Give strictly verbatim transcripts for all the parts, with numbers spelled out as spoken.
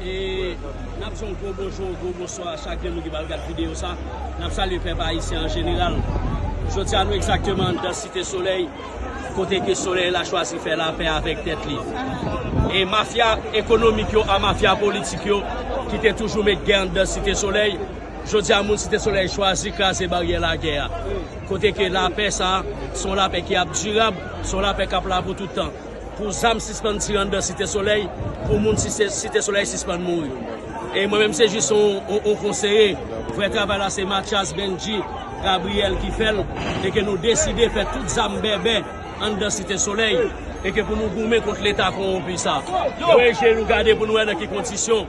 E n ap di yon gwo bonjou, yon gwo bonswa a chak de nou ki pral gad videyo sa. N ap salye pèp ayisyen an jeneral. Jodi a nou egzakteman anndan Site Solèy, kote ke Solèy la chwazi fè lapè avèk tèt li. E mafya ekonomik yo a mafya politik yo ki te toujou met gè anndan Site Solèy, jodi a moun Site Solèy chwazi kraze baryè lagè a. Kote ke lapè sa, se yon lapè ki ap dirab, se yon lapè k ap la pou tout tan. Pou zam sispann tire anndan Site Solèy, pou moun Site, Site Solèy sispann mouri. E mwen menm se jis yon, yon, yon konseye. Vrè travay la se Mathias, Benji, Gabriel ki fè l, e ke nou deside fè tout zam bèbè anndan Site Solèy, e ke pou nou goumen kont leta kowonpi sa. Voye je nou gade pou nou wè nan ki kondisyon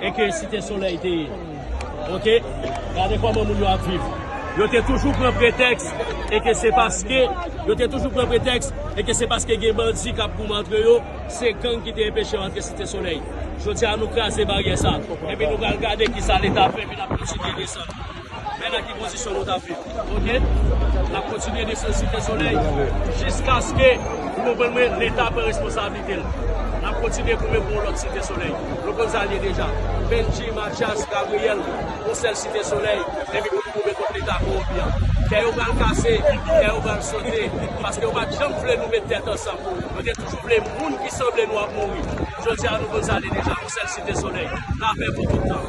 e ke Site Solèy te ye. Oke? Gade kòman moun yo ap viv. Yo te toujou pran pretèks e ke se paske, yo te toujou pran pretèks e ke se paske gen bandi k ap goumen antre yo, se gang ki te enpeche yo antre Site Solèy. Jodi a nou kraze baryè sa. Epi nou pral gade kisa leta ap fè, epi n ap kontinye desann. Men nan ki kondisyon nou t ap viv. Oke? N ap kontinye desann Site Solèy jiskaske nou konprann mwen, leta pran responsablite l. N ap kontinye goumen pou yon lòt Site Solèy. Nou konn sa l ye deja. Benji, Mathias, Gabriel, yon sèl Site Solèy, epi pou nou goumen kont leta kowonpi an. Kè yo pral kase, kè yo pral sote, paske yo pa t janm vle nou met tèt ansanm. Yo te toujou vle moun ki sanble nou ap mouri. Jodi a nou konn sa l ye deja, yon sèl Site Solèy. Lapè pou tout tan.